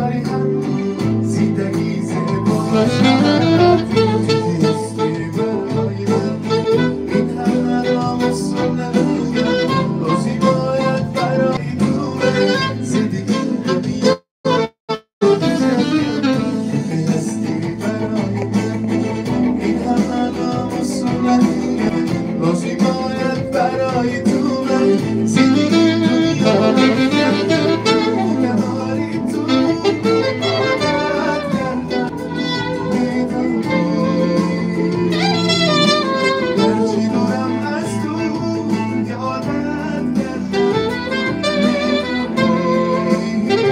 کنار هم زندگی زیبا شود. تو که هستی برای من، این همه ناموسون نبودم، بازی باید برای تو من زندگی دنیا. تو که هستی برای من، این همه ناموسون نبودم، بازی باید برای تو من زندگی دنیا. کنار تو عادت کردم، میدونی هرچی دورم از تو که عادت کردم، میدونی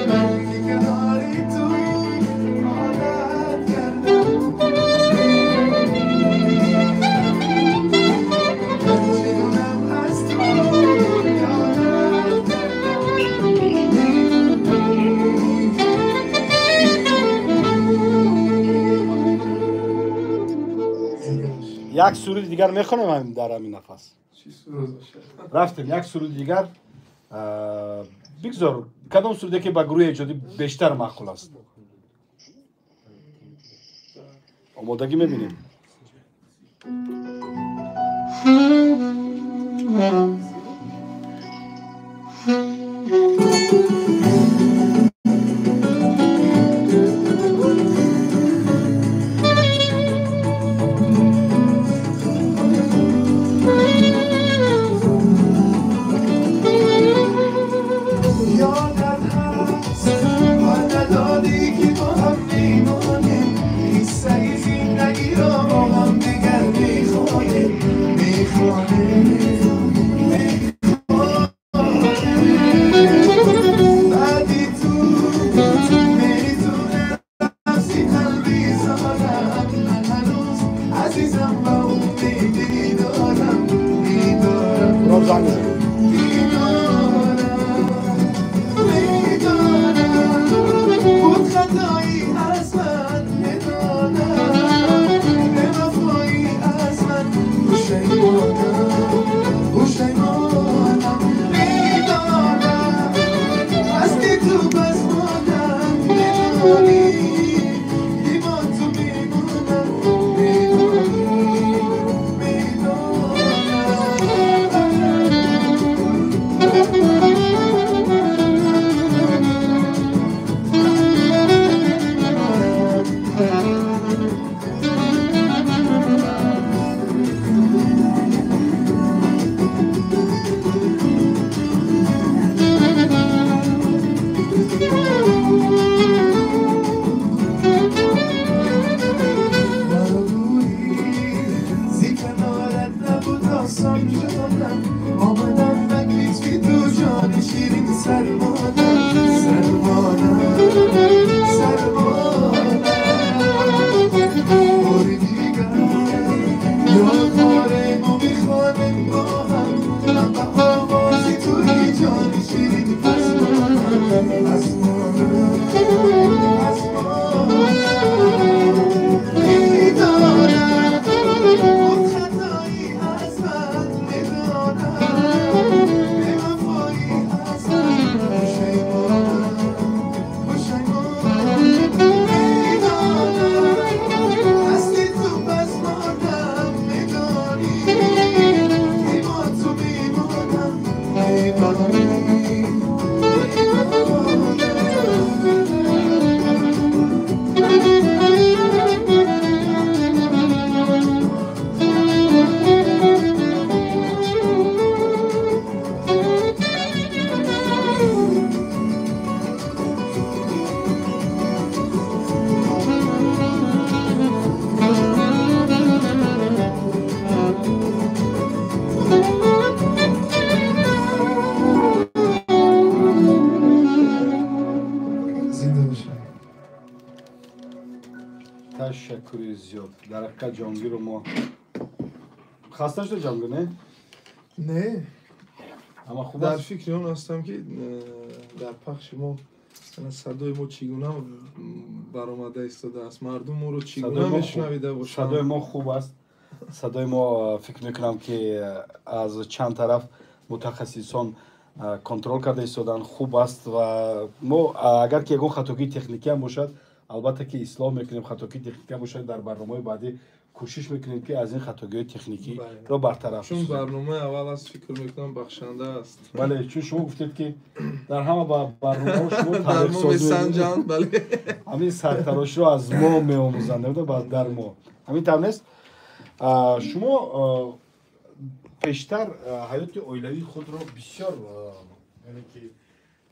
من که کنار تو عادت کردم، میدونی هرچی دورم از تو که عادت کردم، میدونی. Як суруди дигар мехонем ҳамин дар ҳамин нафас. Чӣ суруд бошад? Рафтем як суруди дигар. Бигзор кадом суруде ки ба гурӯҳи эҷодӣ бештар маъқул аст. Омодагӣ мебинем. یادت هست وعده دادی که با هم میمانیم، قصه زندگی را با هم دیگر میخوانیم، میخوانیم. بعدی تو میتونه نفسی قلبی زارم، من هنوز عزیزم و امیدی دارم، میدارم، Роб занг мезанем. میدارم، میدانم بود خطایی از من، میدانم به وفایی از من پشیمانم، پشیمانم، میدانم هستی تو پس مادم، میدانی که با تو میمونم، میدانی، میدانم. مرا دوری زی کنارت نبود آسان جانم، آمدم به کتفی تو جان شیرین سرمانم، سرمانم، سرمانم. باری دیگر یاد داریم و میخوانیم با هم، من به آوازی توی جان شیرین پسمانم، پسمانم، پسمانم. میدانم بود خطایی از من، میدانم به وفایی از من پشیمانم، پشیمانم، میدانم هستی تو پس ماندم، میدانی که با تو میمانم، میدانی، میدانم. Зинда бошад. Ташаккури зиёд. Дар ҳақиқат Ҷонгиру мо хаста шуда Ҷонгир, не? Не, Ама хуб дар аст. фикри он ҳастам ки дар пахши мо садои мо чӣ гуна баромада истодааст, мардум моро чӣ Садои гуна мо хуб. мешунавида бошанд. Садои мо хуб аст. Садои мо, фикр мекунам, ки аз чанд тараф мутахассисон Контрол карда истодан хуб аст ва мо агар ки ягон хатогии техникиам бошад, албатта ки ислоҳ мекунем. Хатогии техникиам бошад, дар барномаҳои баъдӣ кӯшиш мекунем, ки аз ин хатогиҳои техникиро бартараф. Чун барномаи аввал аст, фикр мекунам, бахшанда аст. Бале, чун шумо гуфтед, ки дар ҳама барномаҳо шумо таърихсанҷанд, бале. Ҳамин сартароширо аз мо меомӯзанд, дар мо ҳамин тавр нест. Шумо пештар ҳаёти оилавии худро бисёр, яъне ки,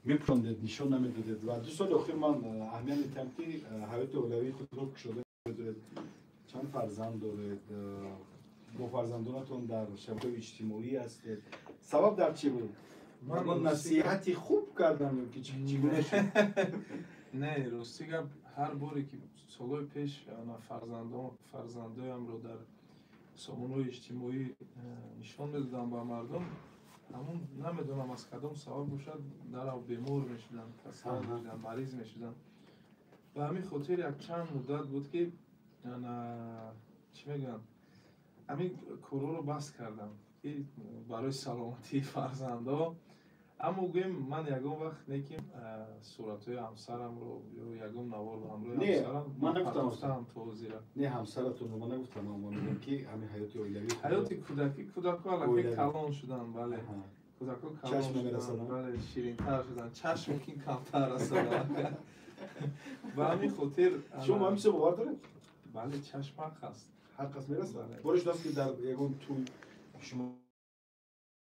мепӯшондед, нишон намедодед ва 2 соли охир ман аҳамият медиҳам, ки ҳаёти оилавии худро кушода медоред. Чанд фарзанд доред? Бо фарзандонатон дар шабакаҳои иҷтимоӣ ҳастед. Сабаб дар чӣ буд? Ман насиҳати хуб кардам ё ки чӣ гуна шуд? Не, рости гап, ҳар боре ки солҳои пеш фарзандоямро дар сомонаҳои иҷтимоӣ нишон медодам ба мардум, ҳамун намедонам аз кадом сабаб бошад, дарав бемор мешудам, касал мешудам, мариз мешудам. Ба ҳамин хотир якчанд муддат буд, ки чӣ мегӯянд, ҳамин корҳоро бас кардам, ки барои саломатии фарзандо. Аммо гӯем, ман ягон вақт не ки суратҳои ҳамсарамро ё ягон навор ҳамроҳи ҳамсарам ман то ҳозира. Не, ҳамсаратонро ман нагуфтам, ман мегӯям, ки ҳамин ҳаёти оилавӣ. Ҳаёти кӯдакӣ, кӯдако аллакай калон шуданд, бале, кӯдако калон шуданд, бале, ширинтар шуданд, чашм мумкин камтар расад. Ба ҳамин хотир. Шумо ҳамин чизо бовар доред? Бале, чашм ҳақ аст. Ҳақ аст, мерасад. Боре шудааст, ки дар ягон тӯй шумо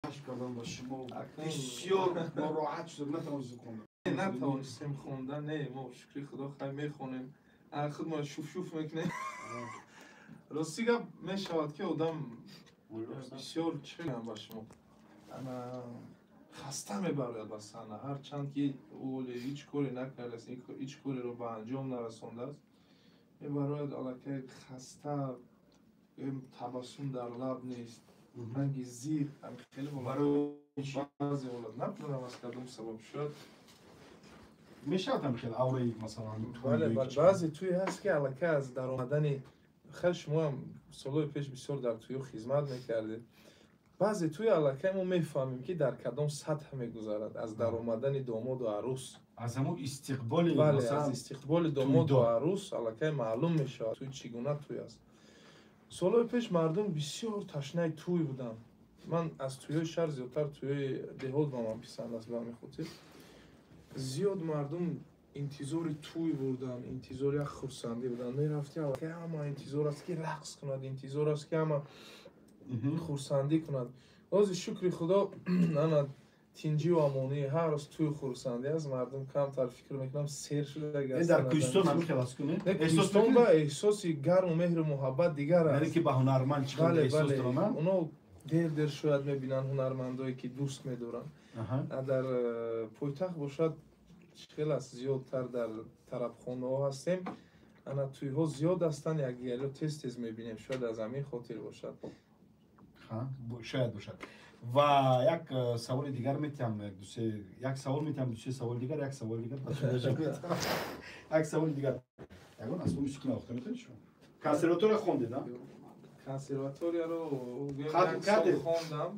кашф кардан ва шумо бисёр нороҳат шудед, натавонистед хондан? Натавонистем хондан, не. Мо, шукри худо, хай мехонем, худ мо шуфшуф мекунем. Рости гап, мешавад, ки одам бисёр, чӣ мегӯям ба шумо, хаста мебарояд ба саҳна, ҳарчанд ки ӯ ҳеҷ коре накардааст, ҳеҷ кореро ба анҷом нарасондааст, мебарояд аллакай хаста, табассум дар лаб нест, ранги зиқ, хеле баъзе ҳолат, намедонам аз кадом сабаб шояд. Мешавад ҳам хеле аураи, масалан. Бале, баъзе тӯй ҳаст, ки аллакай аз даромадани хел, шумоам солҳои пеш бисёр дар тӯйҳо хизмат мекардед, баъзе тӯй аллакай мо мефаҳмем, ки дар кадом сатҳ мегузарад, аз даромадани домоду арӯс. Аз ҳамон истиқболи. Бале, аз истиқболи домоду арӯс аллакай маълум мешавад, тӯй чӣ гуна тӯй аст. Солҳои пеш мардум бисёр ташнаи тӯй буданд. Ман аз тӯйҳои шаҳр зиёдтар тӯйҳои деҳот ба ман писанд аст. Ба ҳамин хотир зиёд мардум интизори тӯй бурданд, интизори як хурсандӣ буданд. Мерафти, аллакай ҳама интизор аст, ки рақс кунад, интизор аст, ки ҳама хурсандӣ кунад. Ҳозир, шукри худо, ана тинҷиву амонӣ, ҳар рӯз тӯй, хурсандӣ аст. Мардум камтар, фикр мекунам, сер шуда. Дар кӯҳистон ҳамин хел аст? Кӯҳистон ба эҳсоси гарму меҳру муҳаббат дигар аст. Яъне ки ба ҳунарманд чӣ қадар эҳсос доранд. Оно дер дер шояд мебинанд ҳунармандое, ки дӯст медоранд. Дар пойтахт бошад, хел аст, зиёдтар дар тарабхонаҳо ҳастем, ана тӯйҳо зиёд ҳастанд, якдигариро тез тез мебинем, шояд аз ҳамин хотир бошад. Шояд бошад. Ва як саволи дигар метиҳам, дусе як савол метиҳам, дусе саволи дигар, як саволи дигар, як саволи дигар. Ягон асбоби мусиқӣ навохта метавонед шумо? Консерватория хондед, а? Консерваторияро як сол хондам,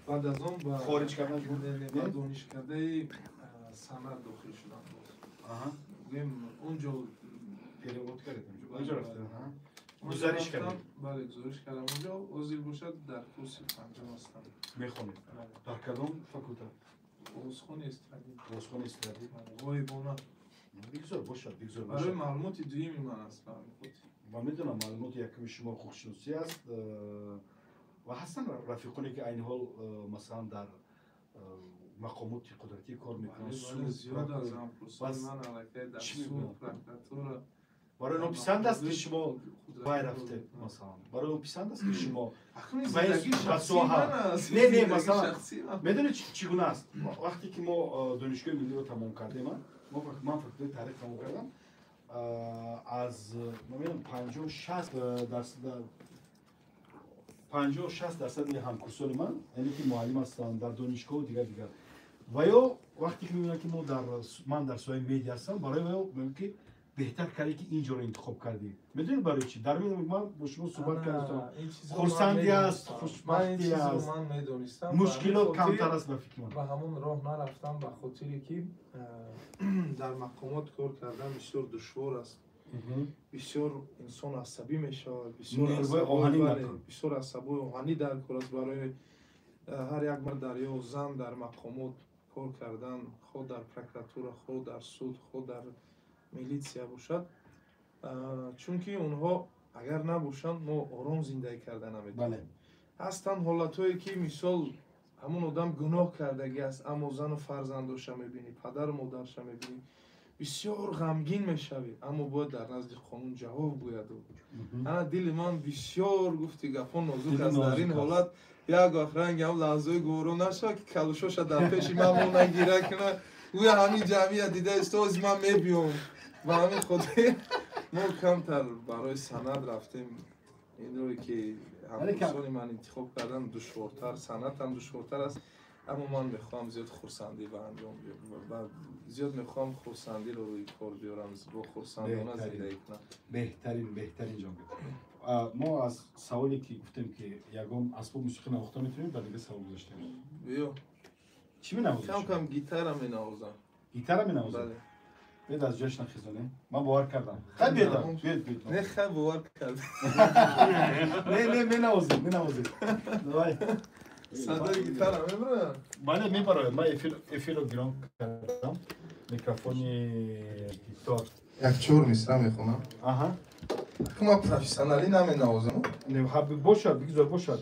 баъд аз он ба хориҷ кардан? Ба донишкадаи санъат дохил шудам. Гӯем, онҷо Перевод кардед, онҷо рафтед, гузариш кардед? Бале, гузариш кардам онҷо. Ҳозир бошад, дар курси панҷум ҳастам. Мехонед дар кадом факултет? Овозхони эстрадӣ. Овозхони эстрадӣ. Ғоибона. Бигзор бошад, бигзор. Барои маълумоти дуюми ман аст, ба ҳамин хотир. Ва медонам, маълумоти якуми шумо ҳуқуқшиносӣ аст. Ва ҳастанд рафиқоне, ки айни ҳол, масалан, дар мақомоти қудратӣ кор мекунанд? Зиёд аз ҳамкурсони ман аллакай дар суд, прокуратура. Барои онҳо писанд аст, ки шумо вай рафтед? Масалан, барои онҳо писанд аст, ки шумо не, не, масалан, медонед, чӣ гуна аст? Вақте ки мо донишгоҳи миллиро тамом кардем, ман факултети таърих тамом кардам, аз намедонам 50-60% ҳамкурсони ман, яъне ки муаллим ҳастанд дар донишгоҳу дигар дигар. Ва ё вақте ки мебинанд, ки мо дар ман дар соҳаи медиа ҳастам, барои ваё мегӯям, ки беҳтар кардӣ ки ин ҷоро интихоб кардӣ. Медонед барои чӣ? Дар ман бо шумо суҳбат кардам. Хурсандӣ аст, хушбахтӣ аст. Ман медонистам. Мушкилот камтар аст ба фикри ман. Ба ҳамон роҳ нарафтам ба хотире ки дар мақомот кор кардан бисёр душвор аст. Бисёр инсон асабӣ мешавад, бисёр асабои оҳанӣ дар кор аст. Барои ҳар як мард дар ё зан дар мақомот кор кардан, хоҳ дар прокуратура, хоҳ дар суд, хоҳ дар милитсия бошад, чунки онҳо агар набошанд, мо ором зиндагӣ карда наметавонем. Ҳастанд ҳолатҳое ки мисол ҳамон одам гуноҳ кардагӣ аст, аммо зану фарзандоша мебинӣ, падару модарша мебинӣ, бисёр ғамгин мешавӣ, аммо бояд дар назди қонун ҷавоб гӯяд. Ана дили ман бисёр гуфти гапҳо нозук аст. Дар ин ҳолат як вақт ранги ҳам лаҳзаи гуворо нашавад ки калушоша дар пеши ман монагира кунад, гӯя ҳамин ҷамъият дида истоз ман мебиём. Ба ҳамин хотир мо камтар барои санъат рафтем. Инрое ки ҳамкурсони ман интихоб кардан душвортар, санъатам душвортар аст, аммо ман мехоҳам зиёд хурсандӣ ба анҷом биёрам, зиёд мехоҳам хурсандиро рӯи кор биёрам, бо хурсандона зиндагӣ кунам. Беҳтарин, беҳтарин ҷон. Мо аз саволе ки гуфтем ки ягон асбоб мусиқӣ навохта метавонем, ба дигар савол гузаштем. Биё. Чӣ менавозӣ? Кам кам гитара менавозам. Гитара менавозӣ? Бале. Бед аз ҷояш нахезонем. Ман бовар кардам. Хай бедам. Бед, бед. Не, хай бовар кардам. Не, не, менавозед, менавозед. Давай. Садои гитара мебарад? Бале, мебарояд. Ман эфирро гирон кардам. Микрофони гитар. Як чор мисра мехонам. Аҳа. Ман профессионалӣ наменавозам. Не, бошад, бигзор бошад.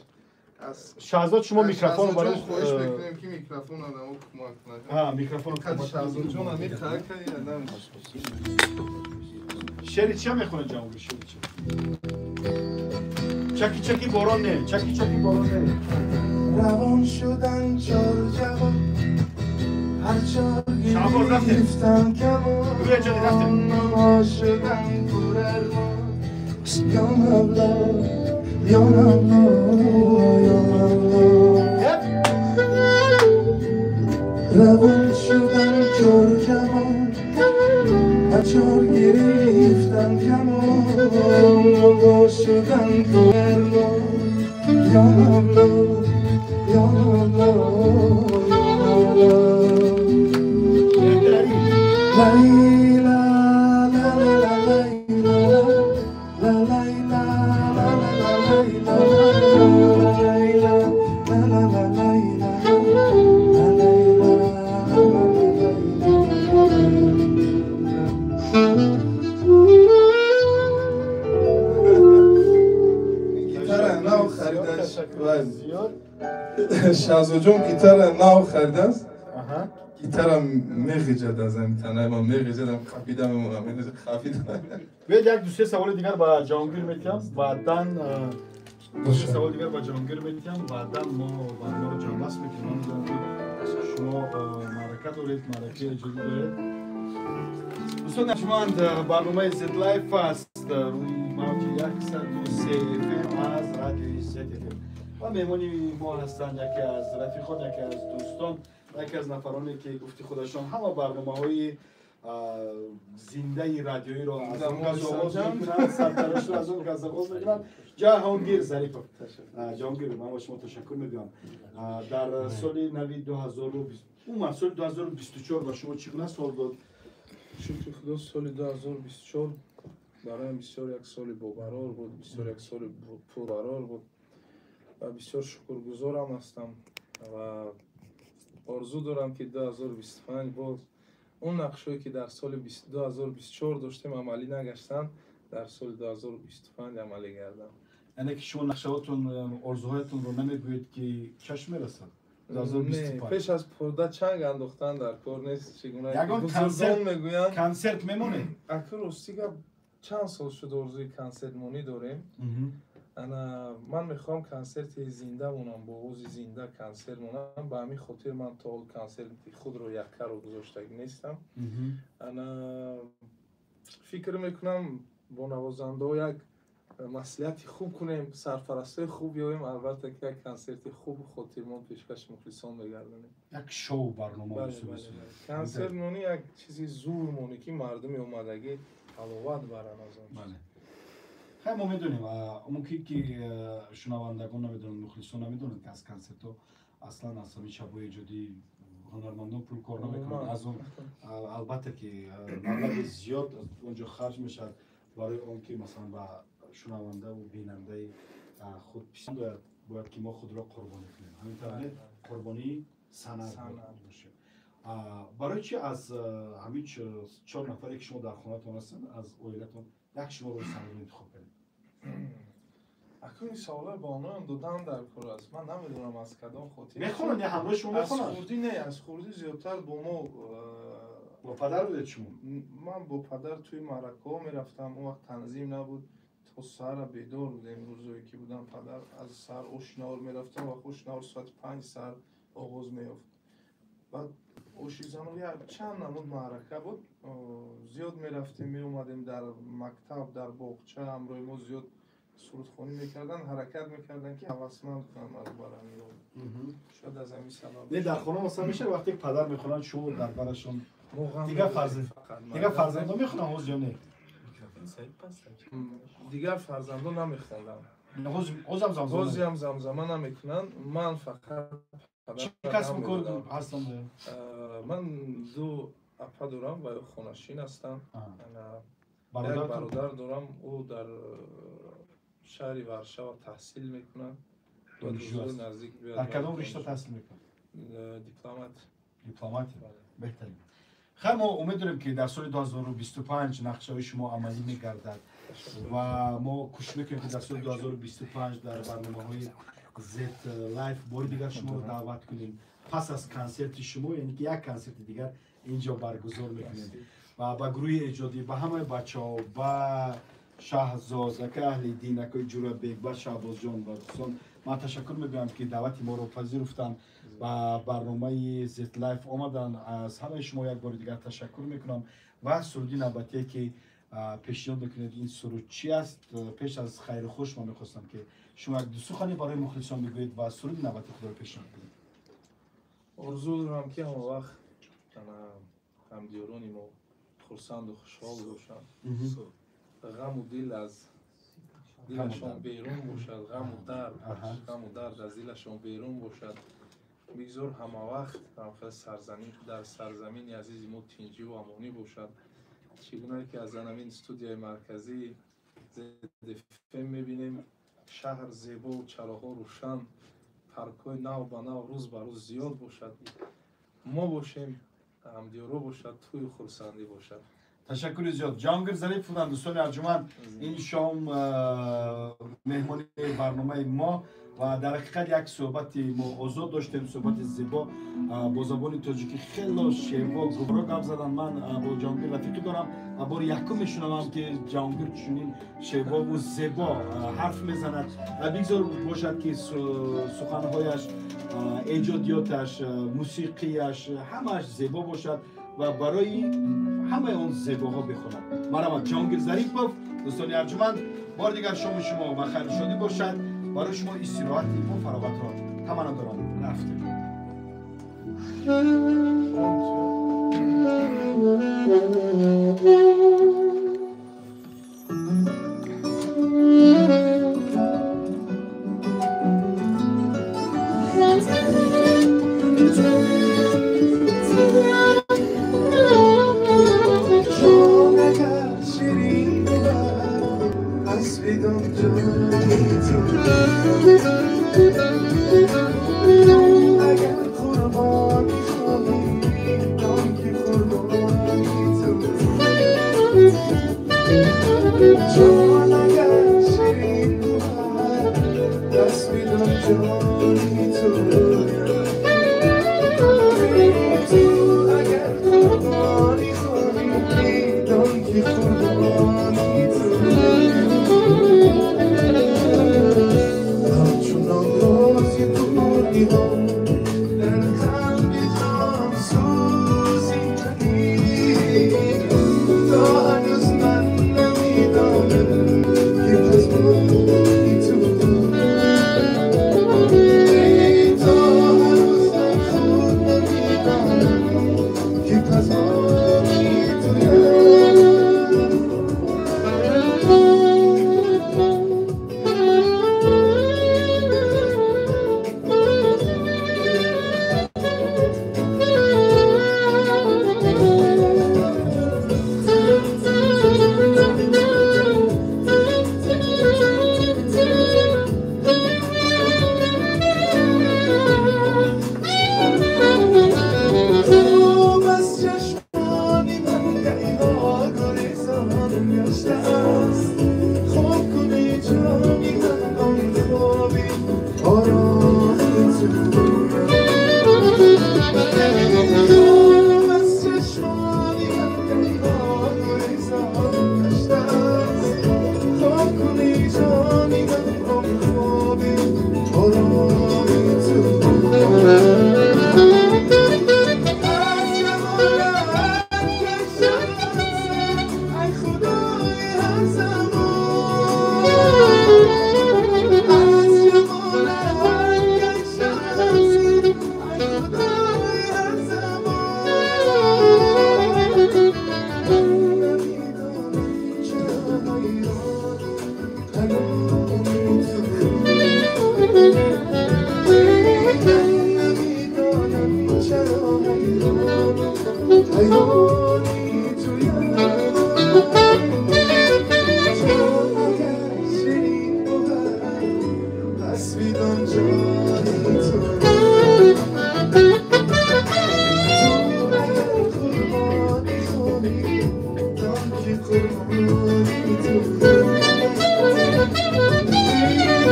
Шаҳзод, шумо микрофон барои хоҳиш мекунем ки микрофон одамо кӯмак кунад. Ҳа, микрофон кӯмак. Шаҳзодҷон ами хака адам. Шеъри чия мехонед, ҷавоби шеъри чия? Чаки чаки борон не, чаки чаки борон не. Равон шудан чор ҷавон, ҳар чор гирифтан камон, шудан пур армон. Ё Мавло, ё Мавло, ё Мавло. Равон шудан чор ҷавон, ҳар чор гирифтан камон, шудан пур армон. Ё Мавло, ё Мавло, ё Мавло. Лайла, ла ла ла лайла, ла лайла, ла ла ла лайла, лайла, ла ла ла лайла, ла лайла, ла ла лайла. Гитара нав харидаш. Шаҳзодҷон гитара нав харидааст. Гитара меғиҷад аз ҳамин танаи ман, меғиҷадам, хафида мемонам, хафида. Биёед як ду се саволи дигар ба Ҷаҳонгир метиҳам, баъдан ду се саволи дигар ба Ҷаҳонгир метиҳам, баъдан мо барномаро ҷамъбаст мекунем. Ман медонам ки шумо маърака доред, маъракаи эҷодӣ доред. Дӯстон, арҷманд, барномаи Z Life аст рӯи мавҷи 103 FM аз радиои Z FM ва меҳмони мо ҳастанд яке аз рафиқон, яке аз дӯстон, яке аз нафароне ки гуфти худашон ҳама барномаҳои зиндаи радиоиро аз он кас оғоз мекунанд, сартарошро аз он кас оғоз мекунанд. Ҷаҳонгир Зарипов. Ҷаҳонгир, ман ба шумо ташаккур мегӯям. Дар соли нави 2020, умуман соли 2024 ба шумо чӣ гуна сол буд? Шукри Худо, соли 2024 бароям бисёр як соли бобарор буд, бисёр як соли пурбарор буд ва бисёр шукргузорам ҳастам ва орзу дорам ки 2025 боз он нақшҳое ки дар соли 2024 доштем амалӣ нагаштанд, дар соли 2025 амалӣ гарданд. Яъне ки шумо нақшаҳотон, орзуҳоятонро намегӯед ки чашм мерасад? Не, пеш аз пурда чанг андохтан дар кор нест. Чӣ гуна ягон бузургон мегӯянд, консерт мемонед? Акр рости гап, чанд сол шуд орзуи консертмонӣ дорем. Ана ман мехоҳам консерти зинда монам, бо овози зинда консерт монам. Ба ҳамин хотир ман то ҳол консерти худро яккаро гузоштагӣ нестам. Ана фикр мекунам бо навозандаҳо як Маслиҳати хуб кунем, сарпарастои хуб ёбем, албатта ки як консерти хубу хотирмон пешкаши мухлисон мегардонем. Як шоу барнома. Консерт монӣ як чизи зур монӣ, ки мардуми омадагӣ ҳаловат баранд аз он. Бале. Хай, мо медонем, мумкин ки шунавандагон намедонанд, мухлисон намедонанд, ки аз консертҳо аслан аз ҳамин шабҳои эҷодӣ ҳунармандон пул кор намекунанд. Аз он албатта ки маблағи зиёд онҷо харҷ мешавад барои он ки масалан ба шунавандаву бинандаи худ писанд ояд, бояд ки мо худро қурбонӣ кунем. Ҳамин тавр не? Қурбонии санъат бошем. Барои чи аз ҳамин чор нафаре ки шумо дар хонатон ҳастанд, аз оилатон як шумо рӯи санъатро интихоб кардед? Акун ин саволро ба оноам додан дар кор аст. Ман намедонам аз кадом хотир. Мехонанд я ҳамроҳи шумо мехонанд? Аз хурдӣ не, аз хурдӣ зиёдтар бо мо. Бо падар будед шумо? Ман бо падар тӯи маъракаҳо мерафтам. Он вақт танзим набуд, то саҳара бедор будем. Рӯзое ки будам, падар аз саҳар оши наҳор мерафтам ва оши наҳор соати 5 саҳар оғоз меёфт. Баъд оши зану як чанд намуд маърака буд, зиёд мерафтем, меомадем. Дар мактаб, дар боғча ҳамроҳи мо зиёд сурудхонӣ мекарданд, ҳаракат мекарданд, ки ҳавасманд кунанд маро бар ҳамин роҳ. Шояд аз ҳамин сабаб. Не, дар хона масалан мешавад, вақте падар мехонанд, шумо дар барашон дигар фарзандон мехонанд ҳоз ё не? Дигар фарзандон намехонданд. Ҳозам замзама? Ҳозиам замзама намекунанд. Ман фақат. Чӣ касбу кор ҳастанд? Ман ду апа дорам ва хонашин ҳастам. Як бародар дорам, ӯ дар шаҳри Варшава таҳсил мекунад. Дар кадом ришта таҳсил мекунад? Дипломат. Дипломат, беҳтарин. Хай, мо умед дорем, ки дар соли 2025 нақшаҳои шумо амалӣ мегардад ва мо кӯшиш мекунем, ки дар соли 2025 дар барномаҳои Z Live бори дигар шуморо даъват кунем пас аз консерти шумо, яъне ки як консерти дигар инҷо баргузор мекунем. Ва ба гурӯҳи эҷодӣ, ба ҳамаи бачаҳо, ба Шаҳзод, акаи Аҳлиддин, акаи Ҷурабек, ба Шаҳбозҷон ва дӯстон ман ташаккур мегӯям, ки даъвати моро пазируфтанд, ба барномаи Z Live омаданд. Аз ҳамаи шумо як бори дигар ташаккур мекунам. Ва суруди навбатие ки пешниҳод мекунед, ин суруд чи аст? Пеш аз хайру хуш ман мехостам, ки шумо як ду сухане барои мухлисон бигӯед ва суруди навбати худро пешниҳод кунед. Орзу дорам, ки ҳама вақт ҳамдиёрони мо хурсанду хушҳол бошанд, ғаму дил аз дилашон берун бошад, ғаму дард аз дилашон берун бошад. Бигзор ҳама вақт дар сарзамини азизи мо тинҷиву амонӣ бошад. Чӣ гунае ки аз анамин студияи марказии ZFM мебинем, шаҳр зебо, чароғҳо рӯшан, паркҳои нав ба нав рӯз ба рӯз зиёд бошад. Мо бошем, ҳамдиёро бошад, тӯю хурсандӣ бошад. Ташаккури зиёд. Ҷаҳонгир Зарипов буданд, дӯстони арҷуманд, ин шом меҳмони барномаи мо ва дар ҳақиқат як суҳбати мо озод доштем, суҳбати зебо бо забони тоҷикӣ, хело шево, гуворо гап задан. Ман бо Ҷаҳонгир рафиқӣ дорам ва бори якум мешунавам, ки Ҷаҳонгир чунин шевову зебо ҳарф мезанад. Ва бигзор бошад, ки суханҳояш, эҷодиёташ, мусиқияш ҳамааш зебо бошад ва барои ҳамаи он зебоҳо бихонад. Марҳамат, Ҷаҳонгир Зарипов. Дӯстони арҷуманд, бори дигар шоми шумо ба хайру шодӣ бошад. Барои шумо истироҳати бо фароғатро таманно дорам. Рафтем. تا هنوز من نمیدانم که پس قربانی تو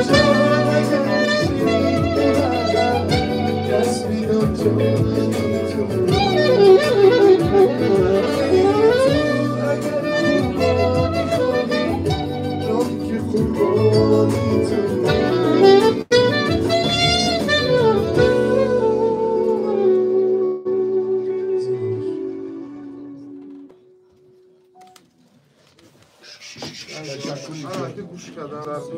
جان اگر شیرین دلم چسبیدم جانی تو اگر قربانی خواهی جان که قربانی تو. گوش کردم.